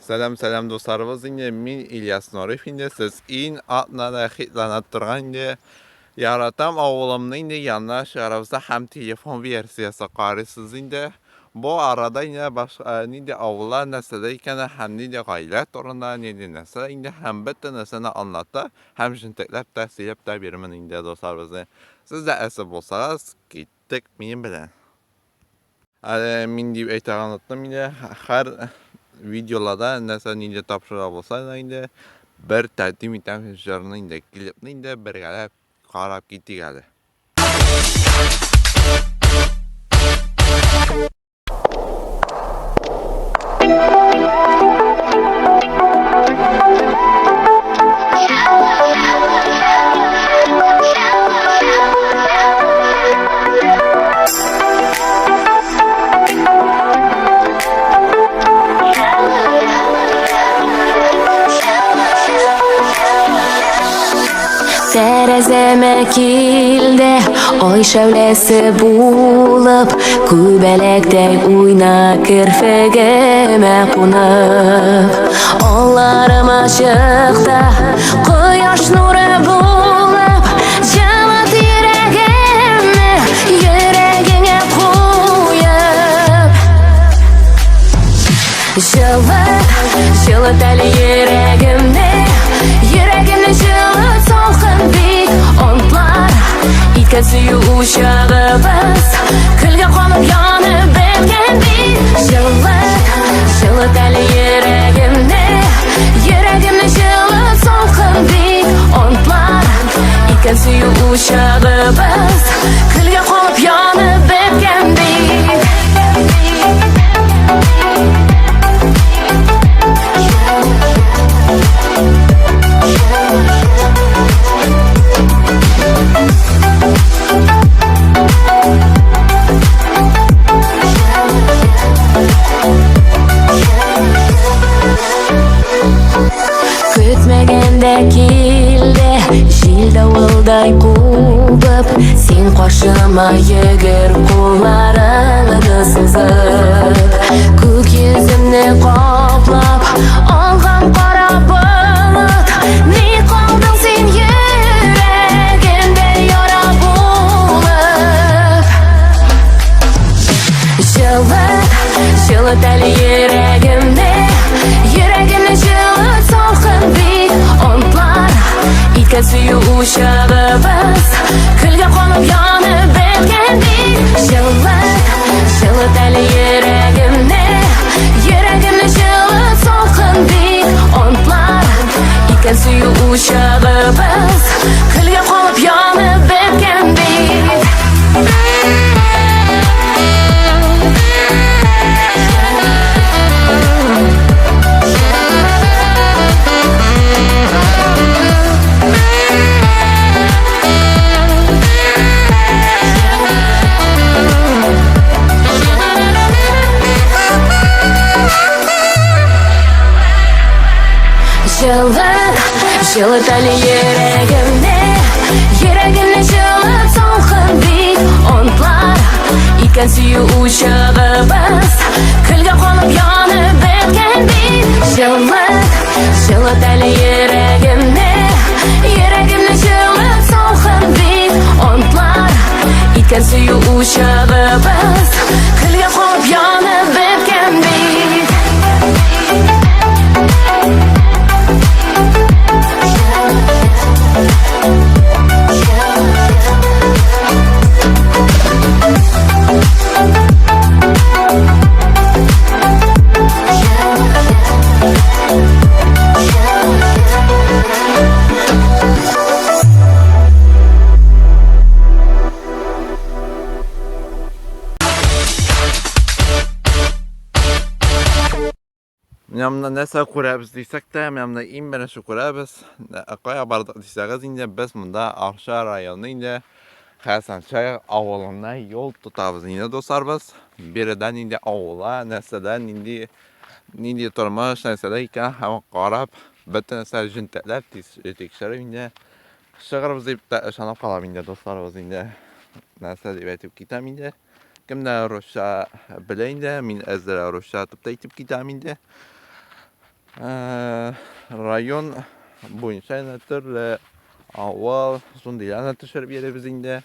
Сәлам, сәлам дусларыбыз инде мин Ильяс Нурыев инде сез иң атнада хитлана торган инде яратам авылымны инде янына чыгарабыз да һәм телефон версиясе карыйсыз инде. Бу арада инде башка нинди авыллар нәрсәдә икәне һәм нинди гаилә турында нинди нәрсә инде һәм бөтен нәрсәне аңлата һәм җентекләп тә сөйләп тә бирермен инде дусларыбызны. Сез дә әзер булсагыз, киттек минем белән. Әле мин дип әйтә оныттым инде. Һәр видеоларда нәрсә нинди тапшыра булса да инде бер тәкъдим итәм җырны инде клипны инде бергәләп карап китик әле. Тәрәзәмә килде ай шәүләсе булып, Күбәләктәй уйна керфегемә кунып. Алларым ачыкта кояш нуры булып, Җылыт йөрәгемне йөрәгеңә куеп. Җылыт, җылыт әле йөрәгемне, Йөрәгемне җылыт салкын бик онтлар. Иткән сөю учагыбыз, Көлгә калып янып беткән бит. Җылыт, җылыт әле йөрәгемне, Йөрәгемне җылыт салкын бик онтлар. Иткән сөю учагыбыз, Көлгә калып янып беткән бит. Көтмәгәндә килде җил давылдай кубып, Син каршыма йөгер кулларыңны сузып, Күк йөземне каплап алган кара болыт, Ни калдың син йөрәгемдә яра булып? Җылыт, җылыт әле йөрәгемне, Йөрәгемне җылыт салкын бит онтлар. Иткән сөю учагыбыз, Көлгә калып янып беткән бит. Җылыт, җылыт әле йөрәгемне, Йөрәгемне җылыт салкын бит онтлар. Иткән сөю учагыбыз, Көлгә калып янып беткән бит. Җылыт, җылыт әле йөрәгемне, Йөрәгемне җылыт салкын бит онтлар. Икән сөю учагыбыз, Көлгә калып янып беткән бит. Җылыт, җылыт әле йөрәгемне, Йөрәгемне җылыт салкын бит онтлар. Икән сөю учагыбыз, Көлгә калып янып беткән бит. Менә монда нәрсә күрәбез дисәк тә, менә монда иң беренче күрәбез. Кая бардык дисәгез инде, без монда Арча районы инде Хәсәншәех авылына юл тотабыз инде, дусларбыз. Биредә нинди авыла, нәрсәдә нинди нинди тормыш, нәрсәдә икән һәм карап, бөтен нәрсә җентекләп тикшереп инде чыгарбыз дип тә ышанып калам инде, дусларыбыз инде. Нәрсә дип әйтеп китәм инде. Кемдә русча белә инде, мин әзер русча дип тә әйтеп китәм инде. Район буенча инде төрле авыл, шундыйларны төшереп йөрибез инде.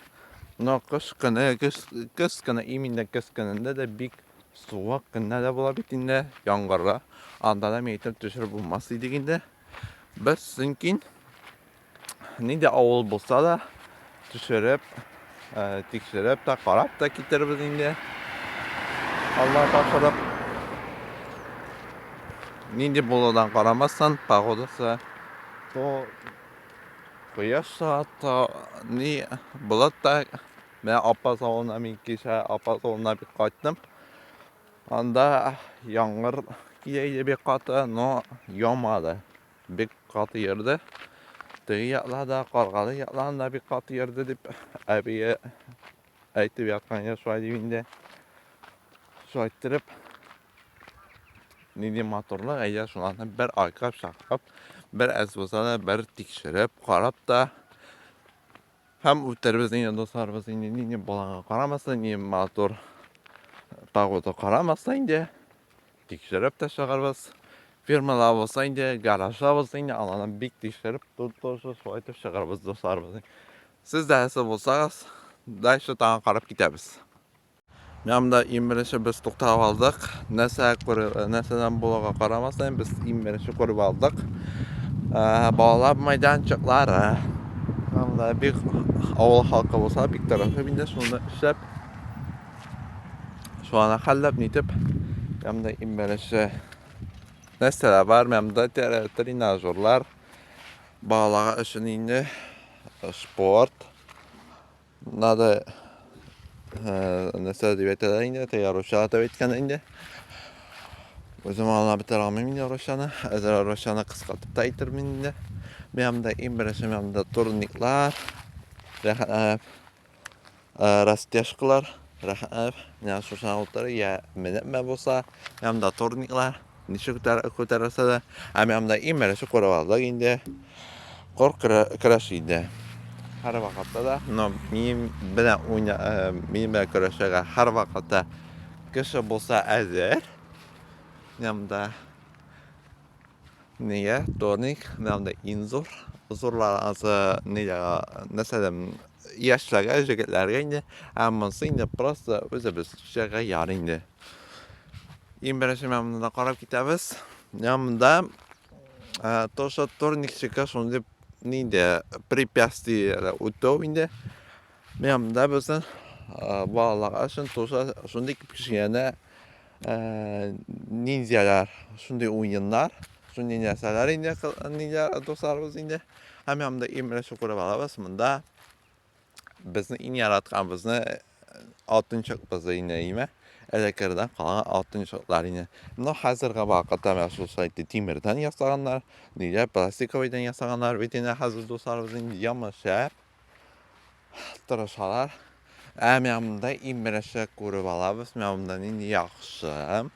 Но кыш көне, көз көне, именно көз көнендә дә бик суык көннәр дә була бит инде, яңгырлы. Анда да мин әйтәм, төшереп булмас идек инде. Без чөнки нинди авыл булса да төшереп, тикшереп тә, карап та китербез инде. Алла тапшырып. Нинди булудан карамастан, погодасы то кояш чыга, то ни болыт та. Менә Апас авылына мин кичә Апас авылына бик кайттым. Анда яңгыр килә иде бик каты, но яумады. Бик каты йөрде. Теге якларда, Каргалы якларында бик каты йөрде дип әбие әйтеп яткан иде, шулай дип инде. Шулай иттереп, нинди матурлык, әйдә шуларны бер айкап, чакап, бер әз булса да бер тикшереп, карап та һәм үтербез инде, дусларыбыз, инде нинди балага карамасын, ни матур погода карамасын инде. Тикшереп тә чыгарбыз. Фирмалар булса инде, гаражлар булса инде, аларны бик тикшереп, тоже шулай итеп чыгарбыз, дусларыбыз. Сез дә әзер булсагыз, дальше тагын карап китәбез. Менә монда иң беренче без туктап алдык. Нәрсә күреп, нәрсәдән булуга карамастан, без иң беренче күреп алдык. Балалар мәйданчыклары. Монда бик авыл халкы булса, бик тырышып инде шуны эшләп, шуны хәлләп нитеп, монда иң беренче нәрсәләр бар, монда тренажерлар, балалар өчен инде спорт. Надо нәрсә дип әйтәләр инде, теге русча дип әйткән инде. Үзем аңлап бетерә алмыйм инде русчаны. Әзер русчаны кыскартып та әйтермен инде. Менә монда иң беренче менә монда турниклар, рәхәтләнеп растяжкалар, рәхәтләнеп менә шушына утыр, я менепме булса, менә монда турниклар. Ничек күтәрелсә дә, ә менә монда иң беренче күреп алдык инде. Кор көрәш инде. Һәр вакытта да, но минем белән уйна, минем белән көрәшергә һәр вакытта кеше булса әзер. Менә монда нигә турник, менә монда иң зур. Зурлар ансы нигә, нәрсәдән яшьләргә, җегетләргә инде. Ә монысы инде просто үзебезчәгә яр инде. Иң беренче менә монда карап китәбез. Менә монда тоже турникчика шундый нинди препятствие үтү инде. Менә монда безнең балалар өчен тоже шундый кечкенә ниндзялар, шундый уеннар, шундый нәрсәләр инде ниндзя дусларыбыз инде. Һәм менә монда иң беренче күреп алабыз. Монда Безнең иң яратканыбызны алтын чыкбызы инде, име? Элеккердән калган алтын чыклар инде. Но хәзерге вакытта менә шул сайтты тимердән ясаганнар, нигә пластиковыйдан ясаганнар бит инде хәзер дусларыбыз инде яман шәп тырышалар. Ә менә монда иң беренче күреп алабыз, менә монда нинди яхшы.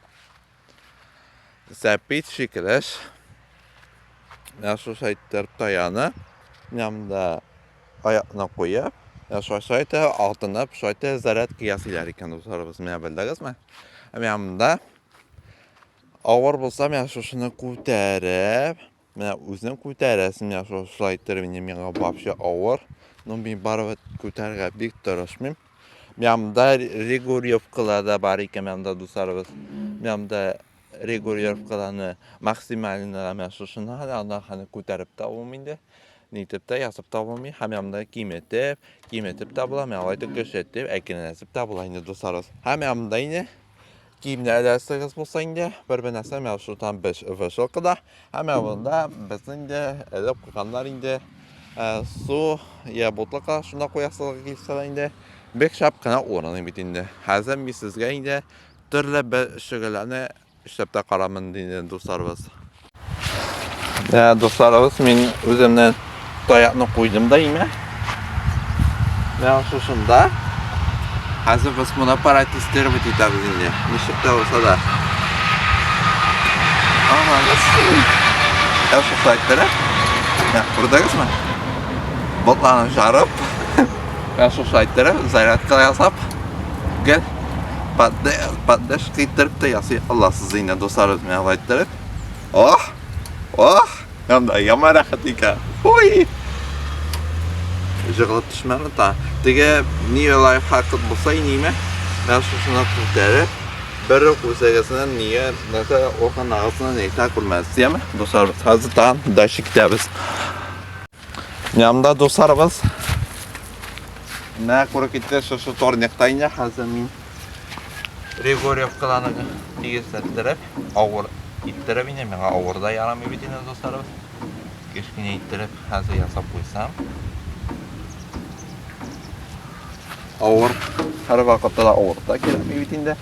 Сәпит шикелеш. Менә шушы әйттереп таяны. Менә монда аякны куеп, менә шушы әйтә, алтынып, шушы әйтә зарядка ясыйлар икән дусларыбыз. Менә белдегезме? Менә монда авыр булса, менә шушыны күтәреп, менә үзең күтәрәсең, менә шулай иттереп инде миңа вообще авыр. Но мин барыбер күтәрергә бик тырышмыйм. Менә монда регулировкалар да бар икән, менә монда дусларыбыз. Менә монда регулировкаларны максимально менә шушыны анда хәне күтәреп тә булмый инде. Нитеп тә ясап та булмый. Һәм менә монда киметеп, киметеп тә була, менә алай итеп көчәйтеп, әкренләтеп тә була инде дусларыбыз. Һәм менә монда инде Киемнәр эләсегез булса инде, бер-бер нәрсә менә шул там вешалкада. Һәм менә монда безнең инде элеп куйганнар инде су я бутылка шунда куясыгыз килсә дә инде бик шәп кенә урын бит инде. Хәзер мин сезгә инде төрле бер шөгыльләрне эшләп тә карамын инде, дусларыбыз. Ә, дусларыбыз, мин үземнән таякны куйдым да име. Менә шушында. Хәзер без моны протестировать итәбез инде. Ничек тә булса да. Ага, Ә шулай иттереп. Менә күрдегезме? Ботларны жарып. Менә шулай иттереп, зарядка ясап, гел поддержка иттереп тә ясый аласыз инде, дусларыбыз, менә шулай иттереп. Ох! Ох, анда яман рәхәт икән. Ой! Җыгылып төшмәме та? Теге ни лайфхак булса ниме? Менә шушыны күтәреп, бер үк үзегезнең нигә нәрсә органнарыгызны әйтә күрмәс, яме? Дуслар, хәзер тагын дальше китәбез. Янымда дусларыбыз. Менә күреп китте шушы турникта инде хәзер мин Григорьевкаларны тигезләттереп, авыр иттереп инде миңа авыр да ярамый бит инде дусларыбыз. Кечкенә иттереп хәзер ясап куйсам. Авыр һәр вакытта да авыр да кирәкми бит инде.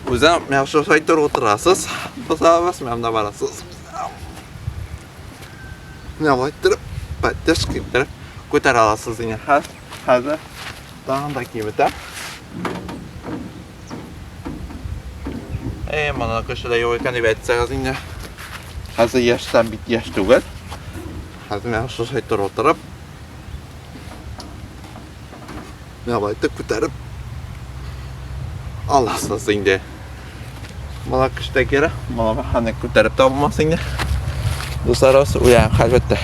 Үзем менә шулай торып утырасыз. Дусларыбыз, менә монда барасыз. Менә болай иттереп, поддержка иттереп күтәрә аласыз инде. Хәзер тагын да киметә. Әй, моны кеше дә юк икән дип әйтсәгез инде. Хәзер яшьтән бит яшь түгел. Хәзер менә шулай торып утырып, менә болай итеп күтәреп аласыз инде. Моны кеше кирәк, моны хәне күтәреп тә булмас инде. Дуслар, уя, әлбәттә.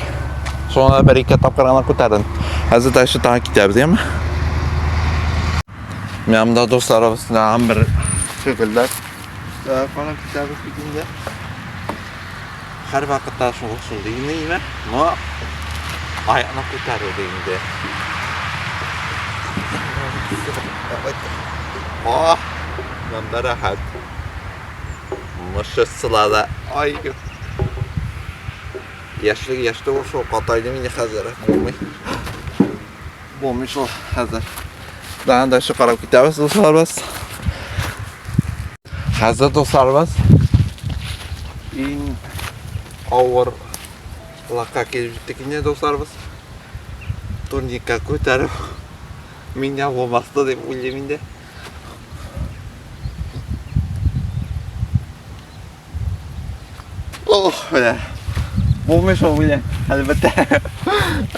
Шуңа бер-ике тапкыр гына күтәрдем. Хәзер дальше тагын китәбез, яме? Менә монда дусларыбыз тагын бер шөгыльләр карап китәбез бит инде. Һәр вакытта шул шундый инде, но аякны күтәрү инде. Ох, монда рәхәт. Мышцалар ай. Яшьлек яшь түгел шул, катайдым инде хәзер. Булмый. Булмый шул хәзер. Тагын да карап китәбез, дусларыбыз. Хәзер дусларыбыз иң авыр лакка килеп җиттек инде, дусларыбыз. Турникка күтәреп миндә булмасты дип уйлыйм инде. Ох, бля. Булмый шул, бля. Әлбәттә.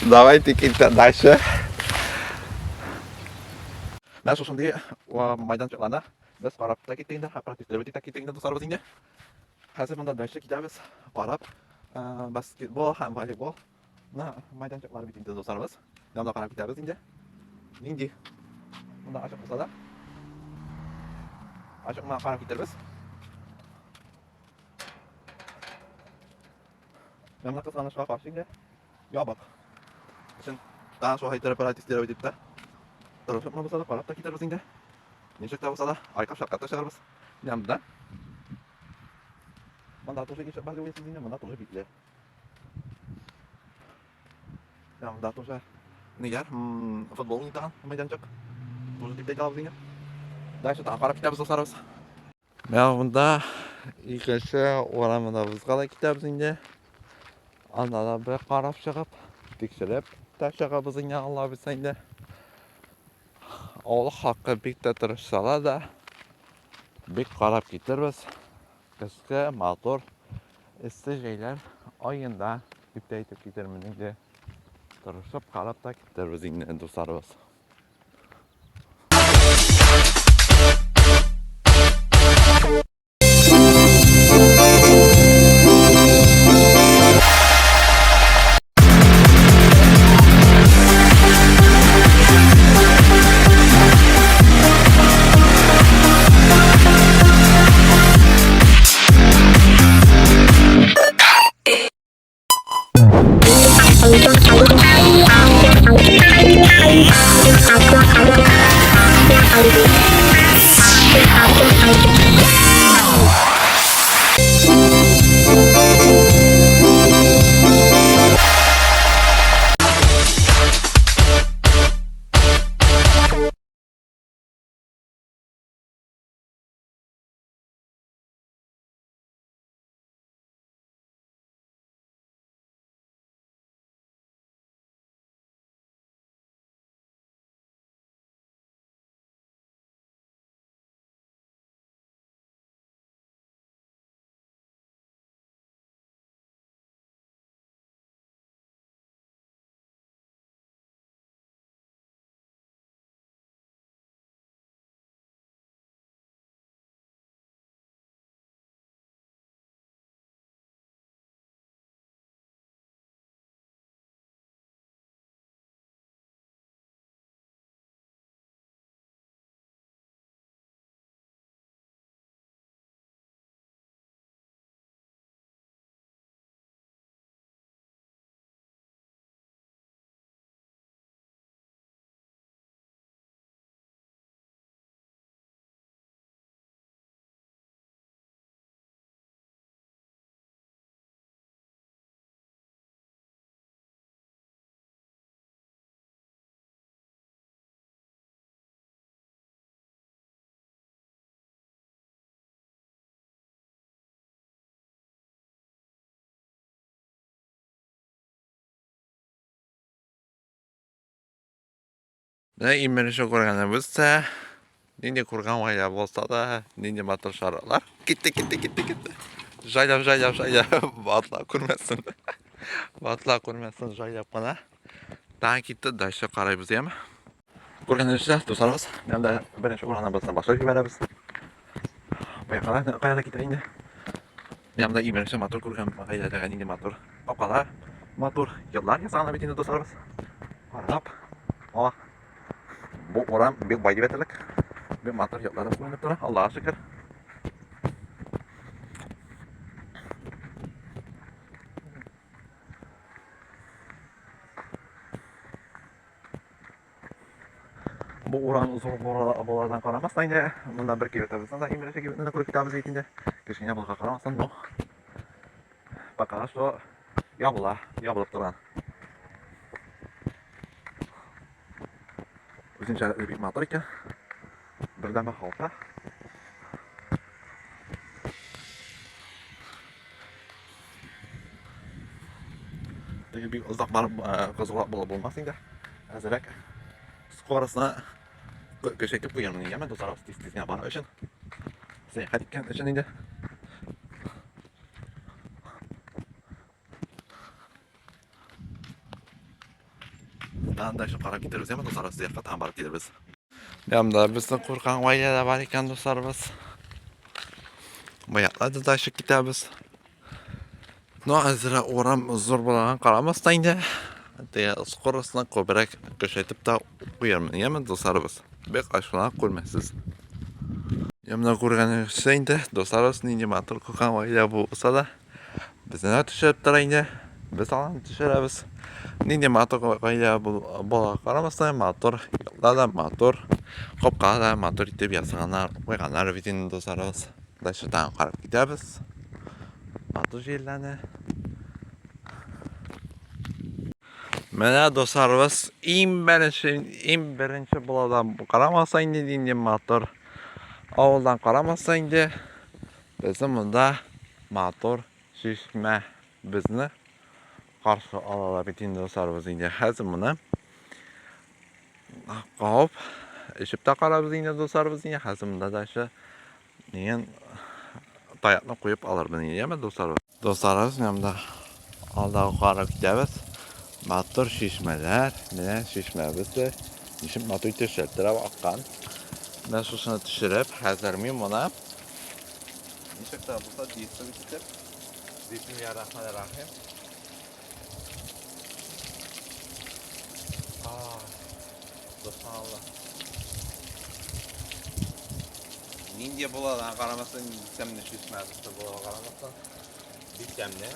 Давайте китә дальше. Менә шушындый майданчыкларда без карап та киттек инде, протестировать итеп киттек инде, дусларыбыз инде. Хәзер монда дальше китәбез, карап, баскетбол һәм волейбол. Менә майданчыклар бит инде, дусларыбыз. Монда карап китәбез инде. Нинди? Монда ачык булса да. Ачык менә карап китербез. Менә кызганычка каршы инде. Ябык. Өчен тагын шулай иттереп протестировать итеп тә. Тырышып булса да карап та китербез инде. Ничек тә булса да айкап шакка та чыгарбыз. Менә монда. Монда тоже ишек бар дип уйлыйсыз инде, монда тоже бикле. Менә монда тоже ниләр, футбол уйный торган мәйданчык. Тоже дип әйтә алабыз инде. Дальше тагын карап китәбез, дусларыбыз. Менә монда икенче урамыбызга да китәбез инде. Анда да бер карап чыгып, тикшереп тә чыгабыз инде, Алла бирсә инде. Авыл халкы бик тә тырышсалар да, бик карап китербез. Кышкы матур эссе җәйләр аенда дип тә әйтеп китермен инде. Тырышып карап та китербез инде, дусларыбыз. Менә иң беренче күргәнебез дә, нинди күргән гаилә булса да, нинди матур шарлар. Китте, китте, китте, китте. Жайлап, жайлап, жайлап, батла күрмәсен. Батла күрмәсен, жайлап кына. Тагын китте, дальше карайбыз, яме. Күргәнегезчә, дусларыбыз, менә беренче урыныбызны башлап җибәрәбез. Баягы кая да китә инде. Менә монда иң беренче матур күргән гаиләдәге нинди матур капкалар, матур еллар ясаган бит инде дусларыбыз. Карап, о, бу урам бик бай дип әйтерлек. Бик матур йортлар күренеп тора, Аллага шөкер. Бу урам зур булардан карамастан инде, монда бер кибетебезне дә, иң беренче кибетне дә күреп китәбез бит инде. Кечкенә булуга карамастан, но пока что ябыла, ябылып торган. Үзенчә бик матур икән. Бердәнбер халка. Теге бик озак барып кызулап булып булмас инде. Әзерәк скоростьны көчәйтеп куярмын яме дуслар, тиз-тиз генә бару өчен. Сәяхәт иткән өчен инде. Анда шул карап китербез, яме дуслар, сәяхәткә тагын барып килербез. Янда безнең куркан гаилә дә бар икән, дусларыбыз. Баякларда да чыгып китәбез. Ну, әзрәк урам зур булган карамастан инде, теге скоростьны күбрәк көчәйтеп тә куярмын, яме, дусларыбыз. Бик ачулана күрмәсез. Менә күргәнегезчә инде, дусларыбыз, нинди матур куркан гаилә булса да, Безне дә төшереп тора инде. Без аларны төшерәбез. Нинди матур гаилә була карамастан, матур йортлар да матур, капка да матур итеп ясаганнар, куйганнар бит инде дусларыбыз. Дальше тагын карап китәбез. Матур җирләрне. Менә дусларыбыз, иң беренче, иң беренче буладан карамаса инде нинди матур авылдан карамаса инде Безнең монда матур чишмә безне каршы алалар бит инде дусларыбыз инде. Хәзер моны кабып эчеп тә карабыз инде дусларыбыз инде. Хәзер монда дальше дигән таякны куеп алырбыз инде, яме дусларыбыз. Дусларыбыз, менә монда алда карап китәбез. Матур чишмәләр, менә чишмәбез дә ничек матур итеп шәлтерәп аккан. Менә шушыны төшереп, хәзер мин моны ничек тә булса действовать итеп, Бисмиллахир-рахманир-рахим. Субханалла. Нинди була да карамастан, тәмле чишмәбез була карамастан. Бик тәмле.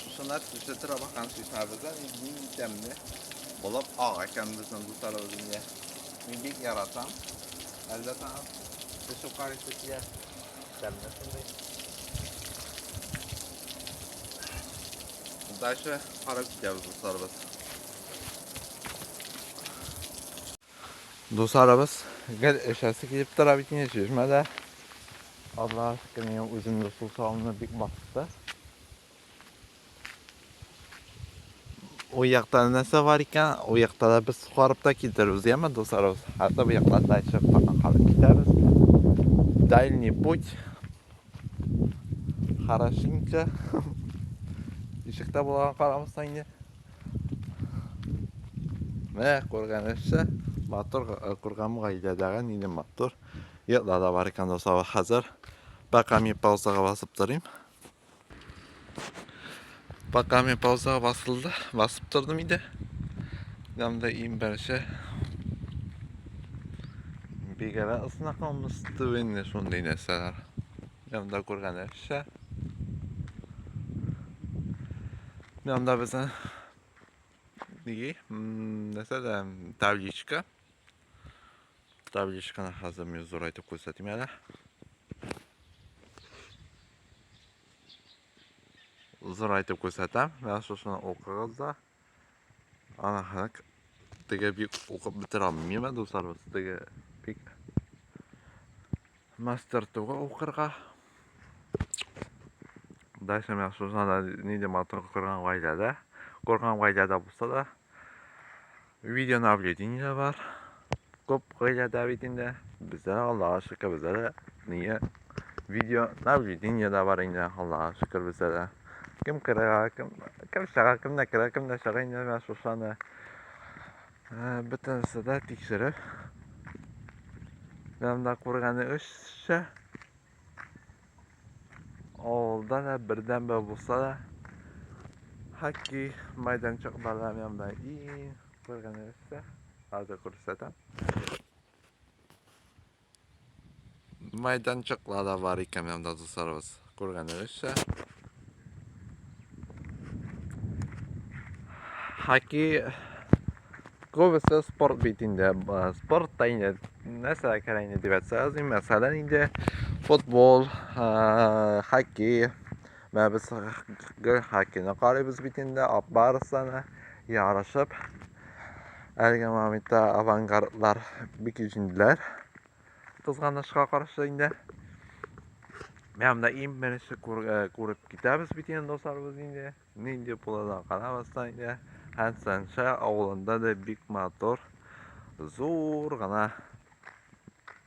Шушына төшә тора бакан чишмәбездә нинди тәмле булып ага икән безнең дусларыбыз инде. Мин бик яратам. Әлбәттә, төшеп карыйсы килә. Тәмле шундый. Дальше карап китәбез, дусларыбыз. Дусларыбыз, гел эшәсе килеп тора бит инде чишмәдә. Аллаһ шөкер, минем үземне сусавымны бик басты. Ул якта нәрсә бар икән, ул якта да без карап та китербез, яме, дусларыбыз. Хәтта бу яктан дальше карап китәбез. Дальний путь. Хорошенько. Ничек тә булган карамастан инде. Менә күргәнегезчә, матур күргән гаиләдәге нинди матур йортлар да бар икән, дуслар. Хәзер пока мин паузага басып торыйм. Пока мин паузага басылды, басып тордым инде. Монда иң беренче бигәрә ысынакамыз түгел шундый нәрсәләр. Монда күргәнегезчә. Монда безнең неге, нәрсә дә табличка. Табличканы хәзер мин зурайтып күрсәтим әле. Зурайтып күрсәтәм. Менә шушыны укыгыз да. Ана хәк теге бик укып бетерә алмыйм, дуслар, теге бик мастер түгел укырга. Дальше менә шушында нинди матур корган гаиләдә. Курган гаиләдә булса да, видеонаблюдение бар. Күп гаиләдә бит инде. Бездә дә, Аллага шөкер, бездә дә нигә видеонаблюдение дә бар инде, Аллага шөкер, бездә дә. Кем керә, кем кем чыга, кем дә керә, кем дә чыга инде менә шушаны бөтенесе дә тикшереп. Менә күргәнегезчә, авылда да бердәнбер булса да, хоккей мәйданчыклары янында иң күргәнегезчә, хәзер күрсәтәм. Мәйданчыклар да бар икән монда, дусларыбыз. Күргәнегезчә. Хоккей күбесе спорт бит инде. Спортта инде нәрсә керә инде дип әйтсәгез, мәсәлән инде футбол, хоккей. Менә без гел хоккейны карыйбыз бит инде, барысына ярышып. Әлеге моментта авангардлар бик җиңделәр. Кызганычка каршы инде. Менә монда иң беренче күреп китәбез бит инде, дусларыбыз инде. Нинди булуына карамастан инде, Хәсәнша авылында да бик матур, зур гына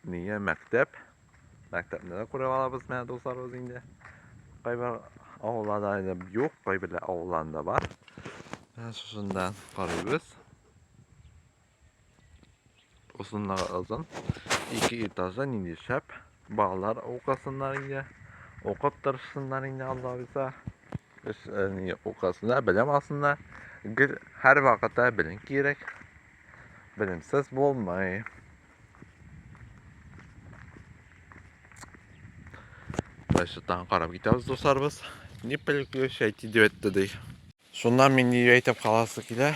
нигә мәктәп. Мәктәпне дә күреп алабыз менә, дусларыбыз инде. Кайбер авылларда инде юк, кайбер авылларында бар. Менә шушында карыйбыз. Озынлыгы озын. Ике этажда нинди шәп. Балалар укысыннар инде. Укып тырышсыннар инде, Алла боерса. Эш ни укысыннар, белем алсыннар. Гел һәр вакытта белем кирәк. Белемсез булмый. Дальше тагын карап китәбез, дусларыбыз. Не переключайте дип әйтте ди. Шуннан мин ни әйтеп каласы килә.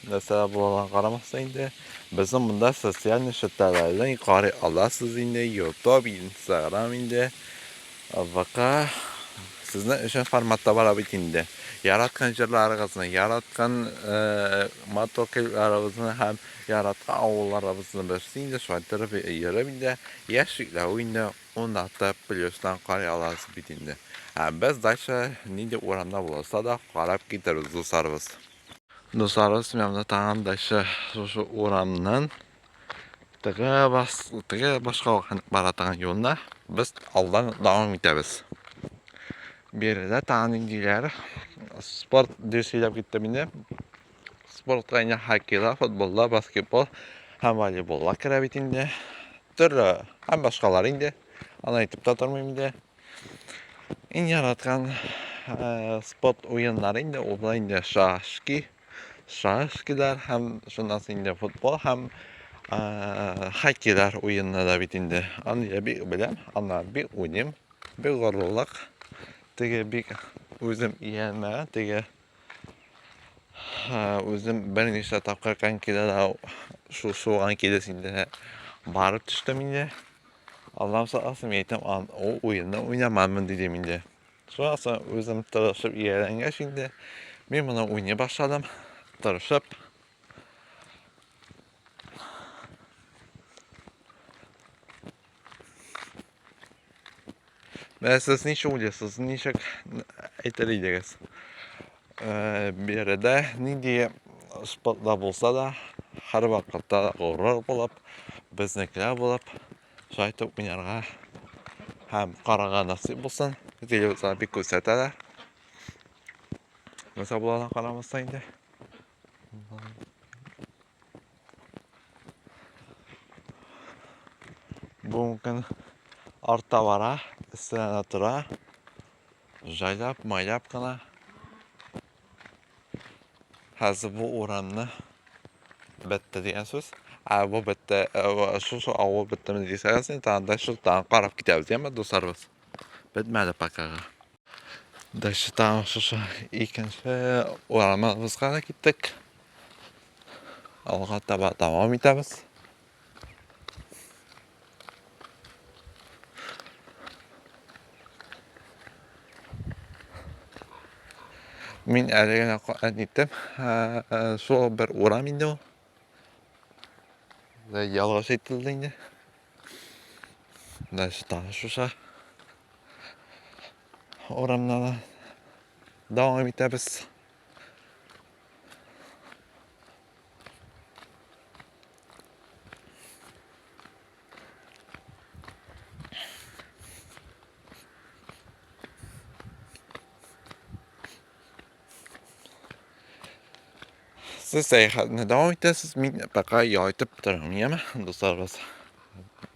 Нәрсә булганга карамастан инде, безнең монда социальный челтәрләрдән карый аласыз инде, YouTube, Instagram инде, ВК сезнең өчен форматта бара бит инде. Яраткан җырларыгызны, яраткан матур клипларыгызны һәм яраткан авылларыбызны берсе инде шулай торып йөреп инде, яшьлекләү инде 16 плюстан карый аласыз бит инде. Ә без дальше нинди урамда булса да карап китербез, дусларыбыз. Дусларыбыз, менә монда тагын дальше шушы урамнан теге бас теге башка бара торган юлына без алдан дәвам итәбез. Биредә тагын ниндиләр спорт дип сөйләп киттем инде. Спортка инде хоккейда, футболда, баскетбол һәм волейболла керә бит инде. Төрле һәм башкалар инде. Аны әйтеп тә тормыйм инде. Иң яраткан спорт уеннары инде ул да инде шашки, шашкилар һәм шуннан соң инде футбол һәм хоккейлар уены да бит инде. Аны я бик беләм, аны бик уйныйм. Бик горурлык. Теге бик үзем иялмәгән, теге үзем берничә тапкыр конькида да шул суган килес инде барып төштем инде. Аллам сакласын, мин әйтәм, ул уенны уйнамамын дидем инде. Шуннан соң үзем тырышып ияләнгәч инде, мин моны уйный башладым, тырышып. Менә сез ничек уйлыйсыз, ничек әйтер идегез? Биредә нинди спортта булса да, һәрвакытта горур булып, безнекеләр булып, шулай итеп уйнарга һәм карарга насыйп булсын. Телевизорда бик күрсәтәләр. Нәрсә булганын карамастан инде. Бүгенге көн арта бара, өстенә тора. Җайлап, майлап кына. Хәзер бу урамны бетте дигән сүз. Ә бу бетте, шушы авыл беттеме дисәгез, инде тагын дальше тагын карап китәбез, яме, дусларыбыз. Бетмәде покага. Дальше тагын шушы икенче урамыбызга да киттек. Алга таба дәвам итәбез. Мин әле генә әйттем, шул бер урам инде ул. Ялгыш әйтелде инде. Дальше тагын шушы урамнан дәвам итәбез. Сез сәяхәтне дәвам итәсез, мин пока ял итеп торам, яме, дусларыбыз.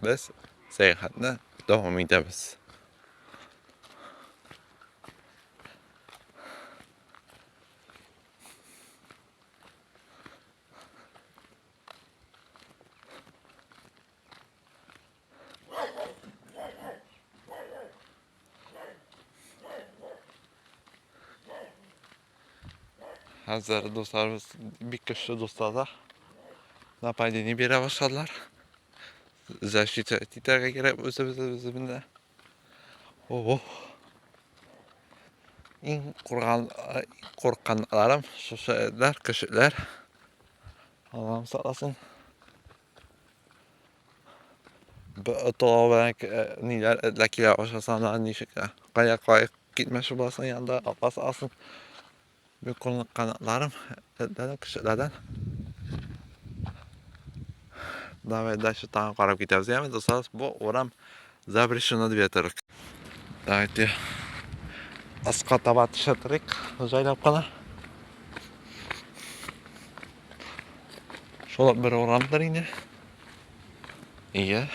Без сәяхәтне дәвам итәбез. Хәзер дусларыбыз бик көчле дуслар да нападение бирә башладылар. Защита итәргә кирәк үзебезне. Ого. Иң курган, куркканнарым шушы этләр, көчекләр. Аллаһым сакласын. Талау белән ниләр этләр килә башласа, анда ничек кая кая китмәкче буласың янда апасы алсын. Бик куркканнарым этләрдән, көчекләрдән. Давай дальше тагын карап китәбез. Яме дуслар, бу урам запрещено дип ятырык. Давайте аска таба төшә торыйк, җайлап кына. Шул бер урамдыр инде. Ие.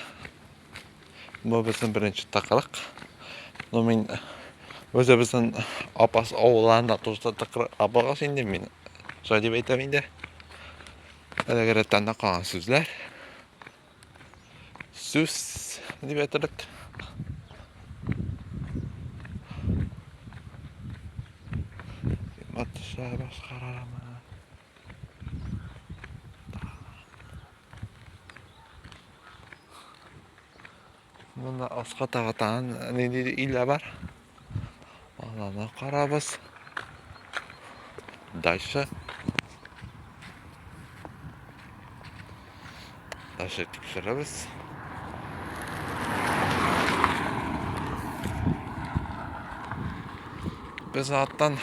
Бу безнең беренче тыкрык. Ну мин үзебезнең Апас авылларында тоже тыкрык булгач инде мин шулай дип әйтәм инде. Әлеге рәттән дә калган сүзләр. Сүз дип әйтерлек. Матыша башкарамы? Монда аска таба тагын нинди өйләр бар. Аларны карабыз. Дальше. Дальше тикшерәбез. Без аттан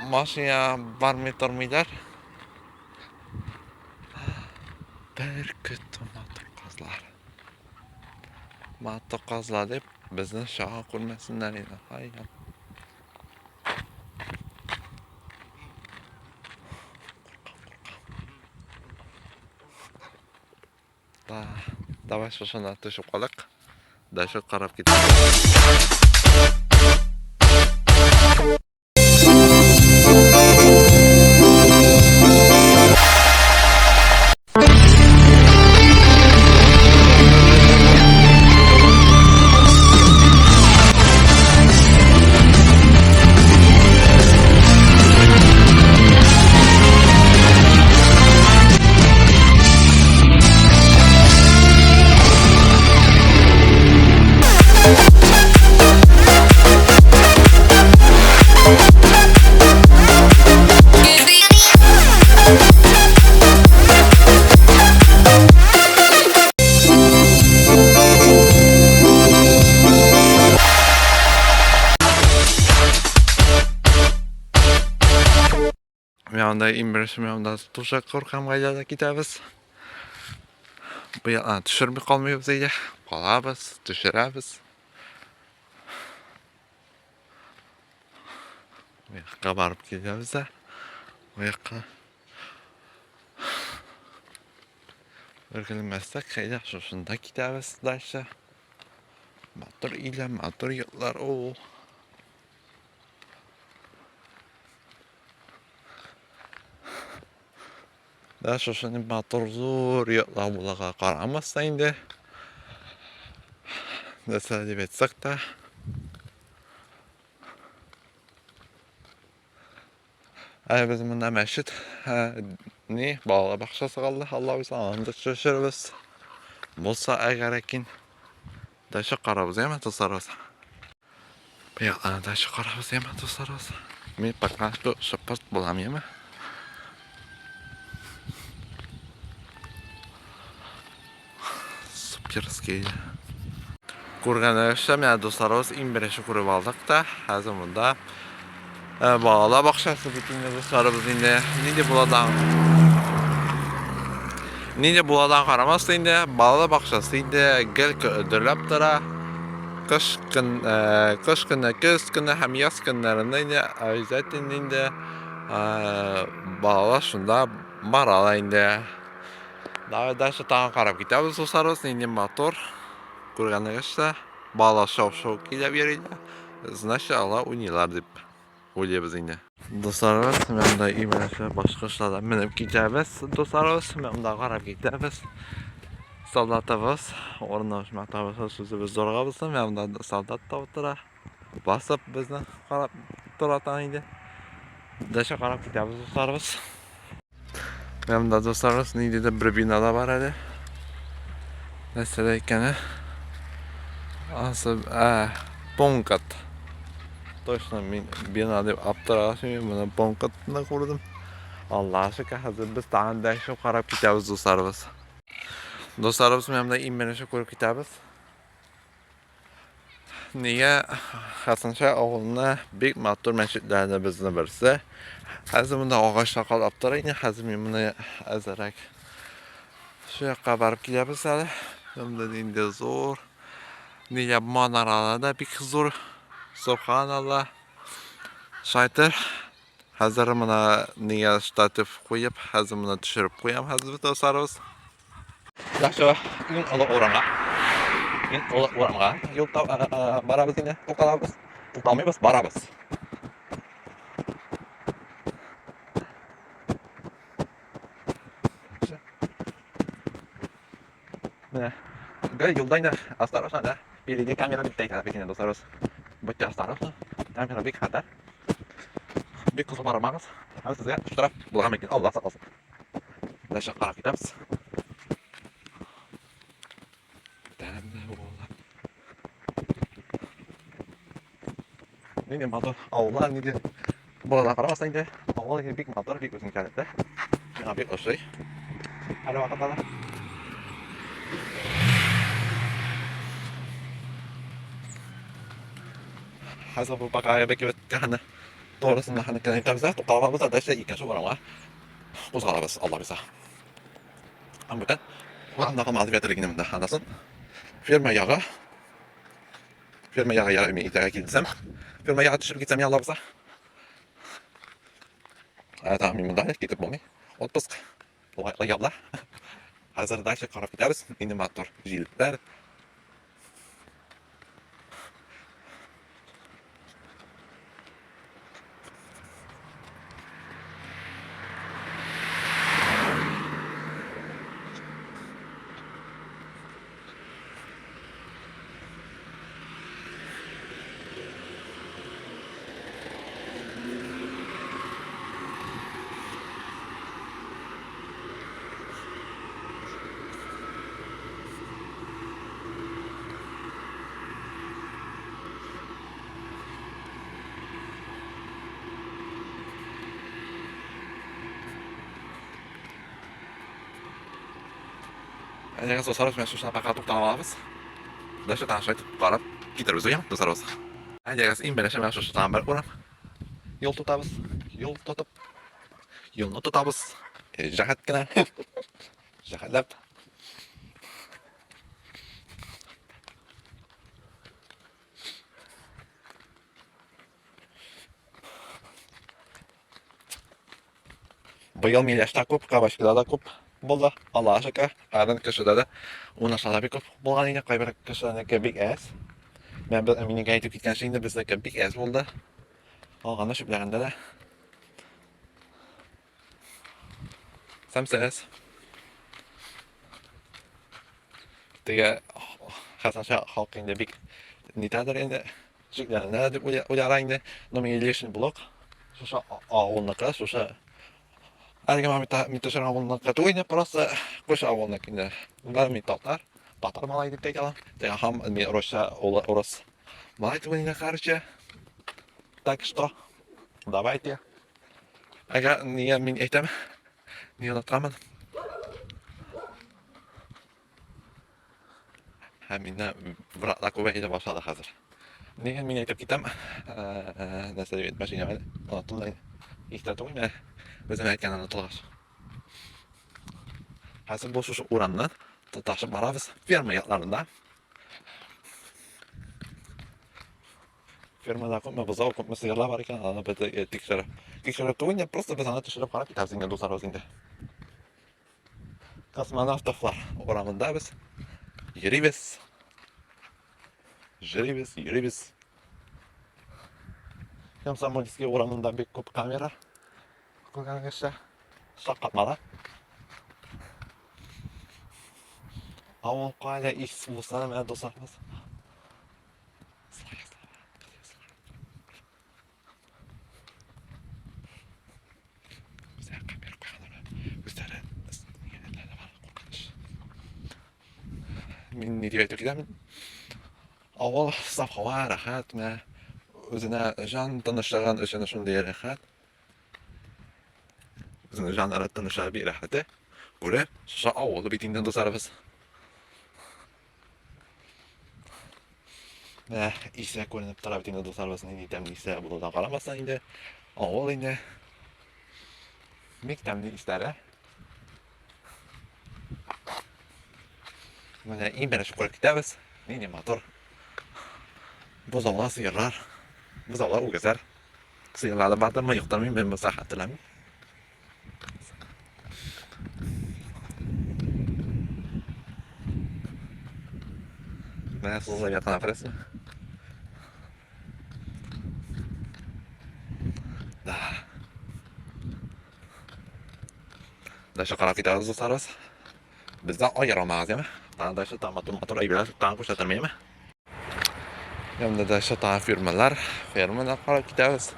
машина бармый тормыйлар. Бер көтү матур казлар. Матур казлар дип безне чага күрмәсеннәр инде. Ай. Да, давай шушына төшеп калыйк. Дальше карап китик. Мин анда иң беренче мин анда тоже куркам гаиләдә китәбез. Бу яктан төшерми калмыйбыз әйдә. Калабыз, төшерәбез. Бу якка барып киләбез дә. Бу якка. Үргелмәсәк, әйдә шушында китәбез дальше. Матур өйләр, матур йортлар, о. Да, шушыны матур зур йортлар булырга карамаса инде. Нәрсә дип әйтсәк тә. Ә без монда мәчет, ни, балалар бакчасы калды, Алла буйса, аны да төшерербез. Булса әгәр әкин. Дальше карабыз, яме, дусларыбыз. Бу дальше карабыз, яме, дусларыбыз. Мин пока что шыпырт булам, яме. Суперский. Күргәнегезчә, менә дусларыбыз иң беренче күреп алдык та, хәзер монда балалар бакчасы бит инде дусларыбыз инде. Нинди буладан? Нинди буладан карамас инде, балалар бакчасы инде гел дөрләп тора. Кыш көн, кыш көне, көз көне һәм яз көннәрендә инде обязательно инде балалар шунда Баралар инде. Давай дальше тагын карап китәбез, дусларыбыз, нинди матур. Күргәнегезчә, бала шау-шау килеп йөриләр. Значит, алар уйныйлар дип уйлыйбыз инде. Дусларыбыз, менә монда имәнәшле башкортларда менеп китәбез. Дусларыбыз, менә монда карап китәбез. Солдатыбыз, урыны матабыз, сүзебез зорга булсын. Менә монда солдат та утыра. Басып безне карап тора тагын инде. Дәшә карап китәбез, дусларыбыз. Менә монда, дусларыбыз, ниндидер бер бина да бар әле. Нәрсә дә икәне? Ансы, ә, Понкат. Точно мин бина дип аптырагач, мин моны Понкатны күрдем. Аллаһ шөкер, хәзер без тагын дәшеп карап китәбез, дусларыбыз. Дусларыбыз, менә монда иң беренче күреп китәбез. Нигә Хәсәнша авылына бик матур мәчетләрне безне берсе. Хәзер монда агачлар калап тора инде. Хәзер мин моны әзерәк шу якка барып киләбез әле. Монда инде зур. Нигә манаралар да бик зур. Субханалла. Шайтыр. Хәзер моны нигә штатив куеп, хәзер моны төшереп куям хәзер дусларыбыз. Яхшы, иң олы урамга. Иң олы урамга юл барабыз инде, тукталабыз. Тукталмыйбыз, барабыз. Менә. Гел юлда инде осторожно, да. Впереди камера дип әйтәләр бит инде, дусларыбыз. Будьте осторожны. Камера бик хәтәр. Бик кызу бармагыз. Һәм сезгә штраф булырга мөмкин. Алла сакласын. Дальше карап китәбез. Нинди матур авыллар, нинди балалар карамастан инде. Авыл инде бик матур, бик үзенчәлекле. Миңа бик ошый. Һәр вакытта да. Хәзер бу пока бик үткән. Турысын да хәнеккә әйтәбез дә, тукталабыз да, дальше икенче урамга кузгалабыз, Алла бирсә. Һәм бүтән урамдагы мал ветер генә монда анасын. Ферма ягы. Ферма ягы ярый мин иртәгә килсәм. Ферма ягы төшеп китсәм, Алла бирсә. Ә тагын мин монда китеп булмый. Отпуск. Лайклы яллар. Хәзер дальше карап китәбез. Инде матур җилләр. Әйдәгез, дусларыбыз, менә шушы пока тукталып алабыз. Дальше тагын шулай итеп карап китербез, уям, дусларыбыз. Әйдәгез, иң беренче менә шушы тагын бер урам. Юл тотабыз. Юл тотып. Юлны тотабыз. Җәһәт кенә. Җәһәтләп. Быел миләш тә күп, кабачкыда да күп булды. Аллаһ шөкер, хәзер кешедә дә уныша да бик күп булган инде. Кайбер кешенеке бик әз. Мен минеке әйтеп киткәнче инде безнеке бик әз булды. Алганы чүпләгәндә дә. Сәмсез. Теге Хәсәнша халкы инде бик нитәдер инде. Шикләнә дип уйлара инде. Но мин лишний блок. Шушы авылныкы, шушы әлеге моментта мин төшергән авылныкы түгел инде, просто күрше авылныкы инде. Монда мин татар, татар малай дип тә әйтә алам. Теге һәм мин русча, урыс малай түгел инде, короче. Так что, давайте. Әгәр нигә мин әйтәм, ни онытканмын. Һәм инде вратлар күбәя башлады хәзер. Нигә мин әйтеп китәм? Нәрсә дип әйтмәкче идем әле? Оныттым да инде. Истә түгел менә. Үзем әйткән онытылгач. Хәзер бу шушы урамнан тоташып барабыз ферма якларында. Фермада күпме бозау, күпме сыерлар бар икән, аны без тикшереп. Тикшереп түгел, просто без аны төшереп карап китәбез инде, дусларыбыз инде. Космонавтовлар урамында без йөрибез. Йөрибез, йөрибез. Комсомольский урамында бик күп камера. Күргәнегезчә, шаккатмалы. Авыл кайда ис булса, менә дусларыбыз. Үзләре камера куйганнар. Үзләре куркыныч. Мин ни дип әйтеп китәм? Авыл саф һава, рәхәт, менә үзенә җан тынычлыгын өчен шундый рәхәт. Үзенә җан тынычлыгы бик рәхәте. Күрә, шушы авыл бит инде дусларыбыз. Менә исә күренеп тора бит инде дусларыбыз, нинди тәмле исә булудан карамастан инде авыл инде бик тәмле исләре. Менә иң беренче күреп китәбез. Нинди матур. Бозаулар, сыерлар, бозаулар, үгезләр. Сыерлары бардырмы, юктырмы, мин булса хәтерләмим. Менә сузылып яткан афрәсе. Да. Дальше карап китәбез, дусларыбыз. Бездән аерылмагыз, яме. Тагын дальше тагын матур матур әйберләр тагын күрсәтермен, яме. Янда дальше тагын фермалар, фермада карап китәбез.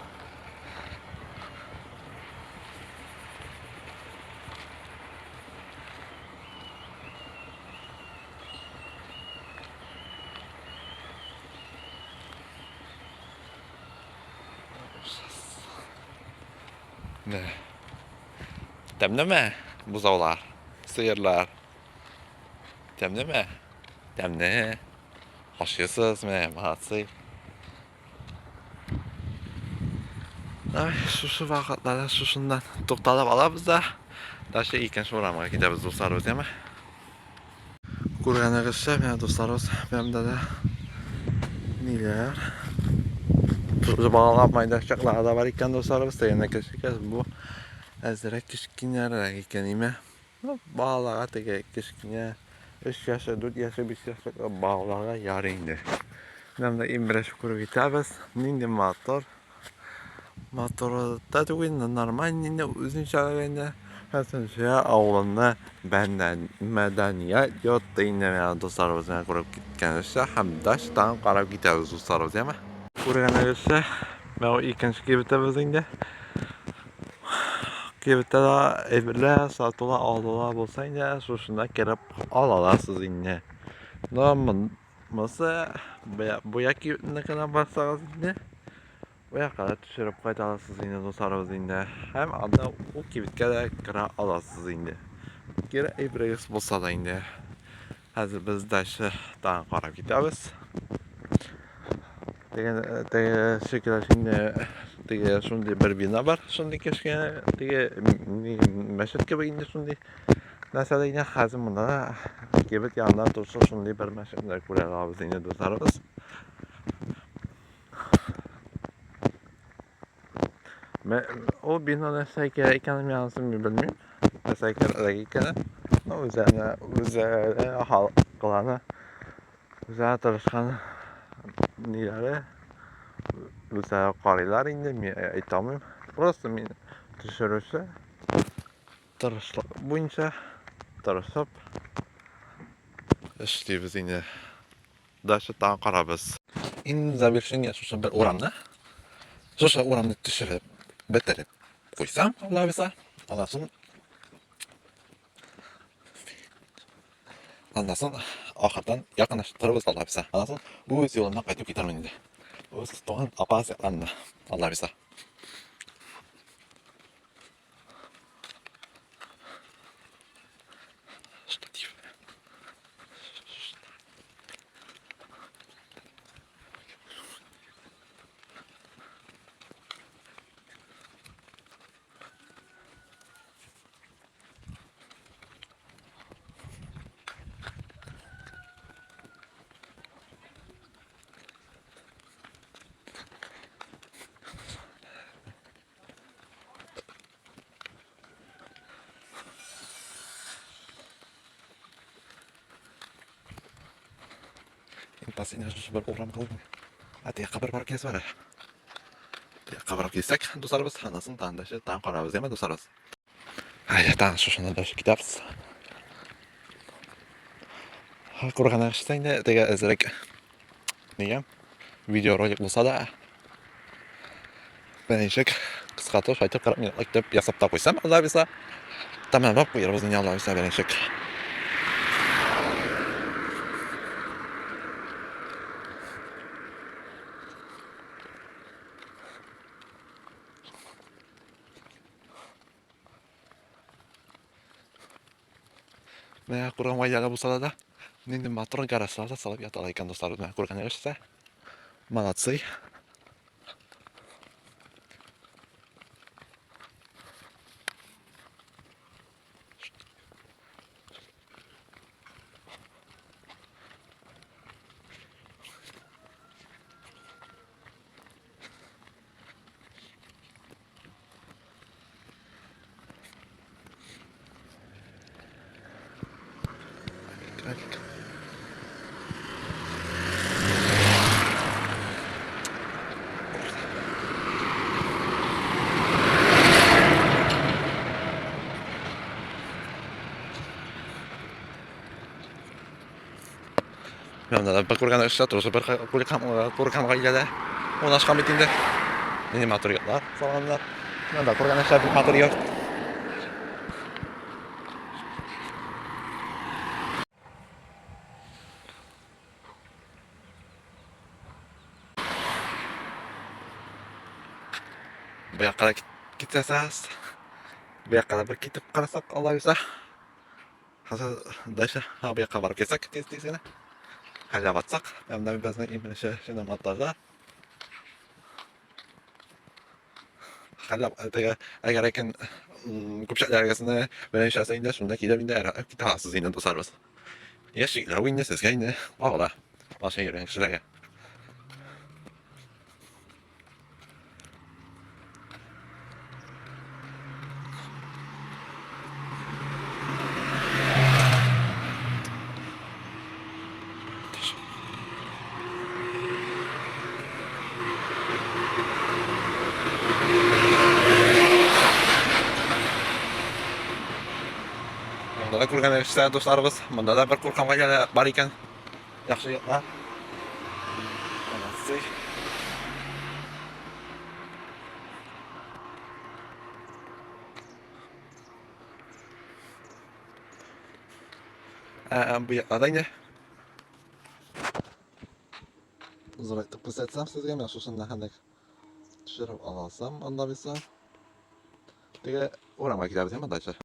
Менә. Тәмлеме бозаулар, сыерлар? Тәмлеме? Тәмле. Ашыйсыз, менә, молодцы. Ай, шушы вакытларда шушыннан тукталып алабыз да, дальше икенче урамга китәбез, дусларыбыз, яме? Күргәнегезчә, менә дусларыбыз, менә да ниләр. Шушы балалар майданчыклары да бар икән, дусларыбыз, тегенә кечкенә, бу әзрәк кечкенәрәк икән, име? Ну, балаларга теге кечкенә 3 яше, 4 яше, 5 яшьлек балаларга ярый инде. Менә монда иң беренче күреп китәбез. Нинди матур. Матур да түгел, нормальный инде, үзенчә инде. Хәсәншә авылында мәдәният йорты инде менә дусларыбыз белән күреп киткәнебезчә һәм дачтан карап китәбез дусларыбыз, яме? Күргәнегезчә, менә бу икенче кибетебез инде. Кибеттә дә әйберләр сатыла, алыла булса инде, шушында кереп ала аласыз инде. Но монысы бу як кибетенекенә барсагыз инде, бу якка да төшереп кайта аласыз инде, дусларыбыз инде. Һәм анда ул кибеткә дә керә аласыз инде. Кирәк әйберегез булса да инде. Хәзер без дальше тагын карап китәбез. Теге теге шикелле инде теге шундый бер бина бар, шундый кечкенә теге мәчет кебек инде шундый. Нәрсә дә инде хәзер монда кибет янында торса шундый бер мәчетне күрә алабыз инде дусларыбыз. Ул бина нәрсә кирәк икәнен мин анысын мин белмим. Нәрсә кирәк икәнен. Ну, үзләренә, үзләре халыкларны, үзләре тырышкан ниләре, үзләре карыйлар инде, мин әйтә алмыйм. Просто мин төшерүче тырышлык буенча тырышып эшлибез инде. Дальше тагын карабыз. Иң завершение шушы бер урамны. Шушы урамны төшереп, бетереп куйсам, Алла бирса, аннан соң аннан соң ахырдан якынлаштырырбыз, Алла бирса. Аннан соң үз юлымнан кайтып китәрмен инде. Үз туган апа якларына, Алла бирса. Штатив. Последний шушы бер урам калды. Ә теге бер барып киләсе бар әле. Теге барып килсәк, дусларыбыз, анасын тагын да тагын карабыз, яме, дусларыбыз. Әйдә, тагын шушында дальше китәбез. Күргән эштә инде теге әзрәк нигә видеоролик булса да берничек кыскартып шайтып 40 минутлык итеп ясап та куйсам, Алла бирса, тәмамлап куярбыз инде, Алла бирса, берничек. Менә курган вайдага булса да, нинди матур гаражлар да салып яталар икән, дуслар. Менә күргәнегезчә. Молодцы. Алик. Менә бер күргән эшләр турысы бер күргән гаиләдә урнашкан бит инде. Нинди матур йортлар салганнар. Менә күргән эшләр бик матур йорт. Бу якка да китсәсез, бу якка да бер китеп карасак, Алла бирсә. Хәзер дальше бу якка барып килсәк, тиз-тиз генә. Хәлләп атсак, менә безнең именно шиномонтажда. Хәлләп теге әгәр икән күпчәкләрегезне берничәсе инде шунда килеп инде әрәләп китә аласыз инде, дусларыбыз. Яшь егетләр инде сезгә инде багыла. Машина йөргән кешеләргә. Монда да күргән эшләр, дусларыбыз. Монда да бер куркам гаилә бар икән. Яхшы йокла. Молодцы. Ә, бу якларда инде. Зурайтып күрсәтсәм сезгә, менә шушында хәндәк төшереп аласам, анда булса. Теге урамга китәбез, әмма дальше.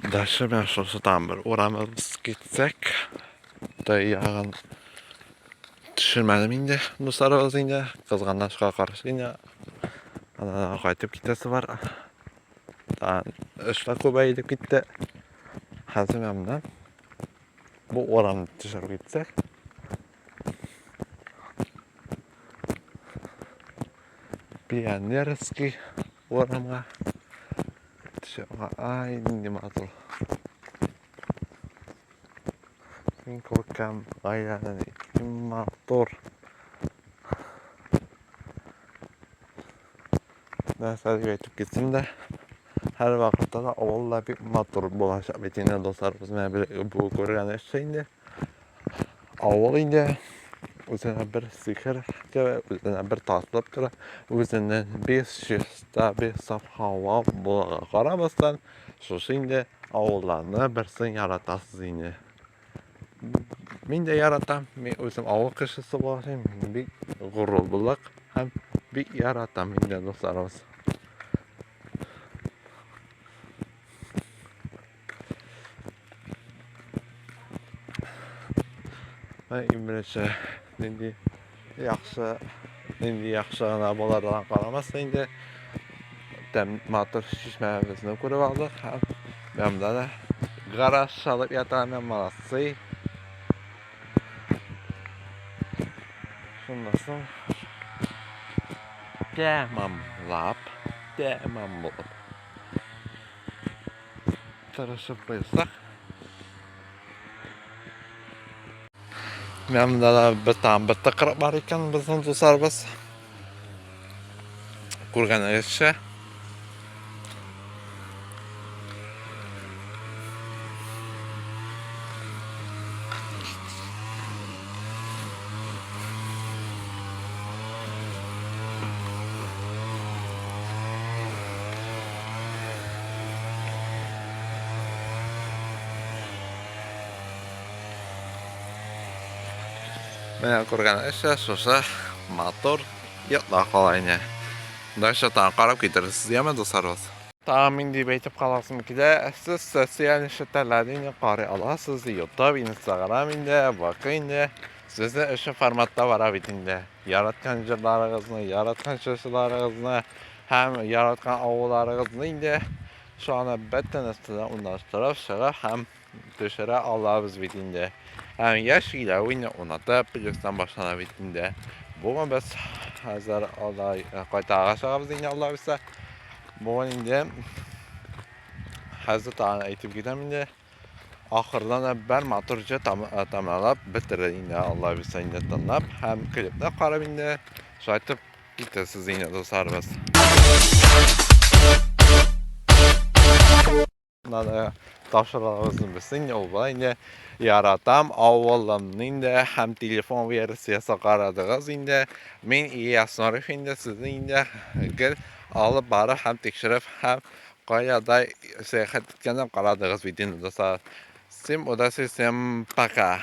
Дальше менә шушы там бер урамыбыз китсәк, ягын төшермәдем инде, дусларыбыз инде, кызганлашка каршы инде. Аннан кайтып китәсе бар. Тагын эшләр күбәеп китте. Хәзер менә монда бу урамны төшереп китсәк, Пионерский урамга төшә. Ай, нинди матур. Мин күркәм гаиләнең иң матур. Нәрсә дип әйтеп китсем дә, һәр вакытта да авыл да бик матур булачак бит инде, дуслар. Без менә бу күргән эш инде. Авыл инде. Үзенә бер сихер кебек, үзенә бер тартылып тора. Үзеннән бик чиста, бик саф һава булуга карамастан, шушы инде авылларны берсен яратасыз инде. Мин дә яратам. Мин үзем авыл кешесе булгач, мин бик горурлык һәм бик яратам инде дусларыбыз. Иң беренче нинди яхшы, нинди яхшы гына булардан карамастан инде тәм матур чишмәбезне күреп алдык һәм монда да гараж салып ята, менә молодцы. Шуннан соң тәмамлап, тәмам булып тырышып куйсак. Менә монда да бер тагын бер тыкрык бар икән безнең дусларыбыз. Күргәнегезчә. Менә күргәнегезчә, шушы матур йортлар кала инде. Дальше тагын карап китерерсез, яме, дусларыбыз. Тагын мин дип әйтеп каласым килә, сез социаль челтәрләрне инде карый аласыз, YouTube, Instagram инде, ВК инде. Сезнең өчен форматта бара бит инде. Яраткан җырларыгызны, яраткан җырчыларыгызны һәм яраткан авылларыгызны инде шуны бөтенесен урнаштырып чыгып һәм төшерә алабыз бит инде. Һәм яшь көйләү инде уналты плюстан башлана бит инде. Бүген без хәзер алай кайтарга чыгабыз инде Алла бирсә. Бүген инде хәзер тагын әйтеп китәм инде. Ахырдан да бер матур җыр тамамлап бетерде инде Алла бирсә инде тыңлап һәм клипны карап инде шулай итеп китәсез инде дусларыбыз. Надо тапшырыгызны берсен инде ул була инде яратам авылымны инде һәм телефон версиясе карадыгыз инде. Мин Ильяс Норов инде сезне инде гел алып барып һәм тикшереп һәм Кая да сәяхәт иткәнен карадыгыз бит инде, дуслар. Всем удачи, всем пока.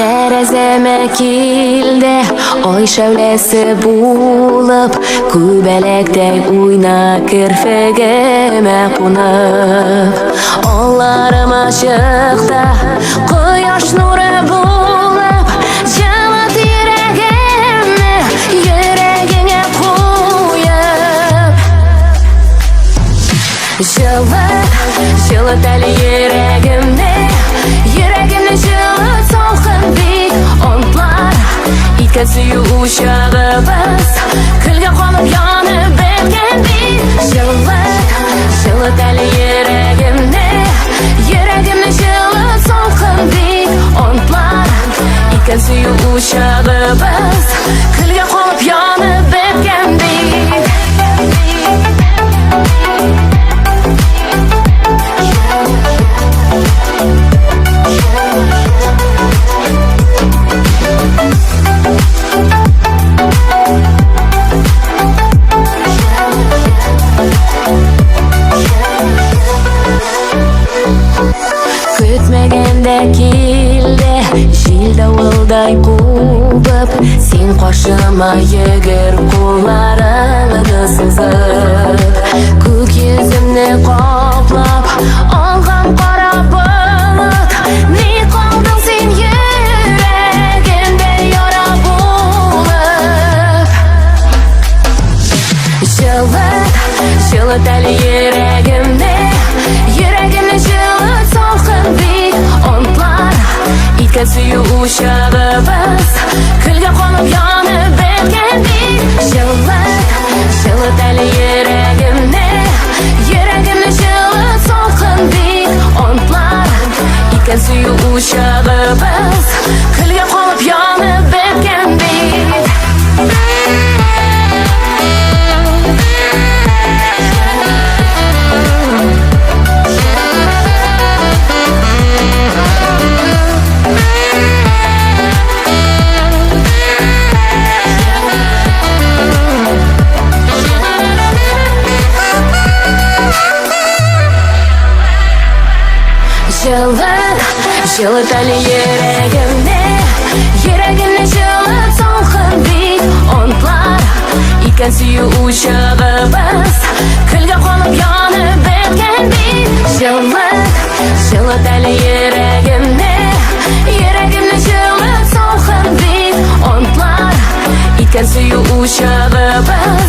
Тәрәзәмә килде ай шәүләсе булып, Күбәләктәй уйна керфегемә кунып. Алларым ачыкта кояш нуры булып, Җылыт йөрәгемне йөрәгеңә куеп. Җылыт, җылыт әле йөрәгемне, Йөрәгемне җылыт салкын бик онтлар. Иткән сөю учагыбыз, Көлгә калып янып беткән бит. Җылыт, җылыт әле йөрәгемне, Йөрәгемне җылыт салкын бик онтлар. Иткән сөю учагыбыз, Көлгә калып янып беткән бит. Көтмәгәндә килде җил давылдай кубып, Син каршыма йөгер кулларыңны сузып, Күк йөземне каплап алган кара болыт, Ни калдың син йөрәгемдә яра булып. Җылыт, җылыт әле йөрәгемне, Йөрәгемне җылыт салкын бик онтлар. Иткән сөю учагыбыз, Көлгә калып янып беткән бит. Җылыт, учагыбыз көлгә калып янып беткән бит. Җылыт, җылыт әле йөрәгемне, йөрәгемне җылыт салкын бит онтлар. Икән сөю учагыбыз, көлгә калып янып беткән бит. Җылыт, җылыт әле йөрәгемне, йөрәгемне җылыт салкын бит онтлар. Икән сөю учагыбыз.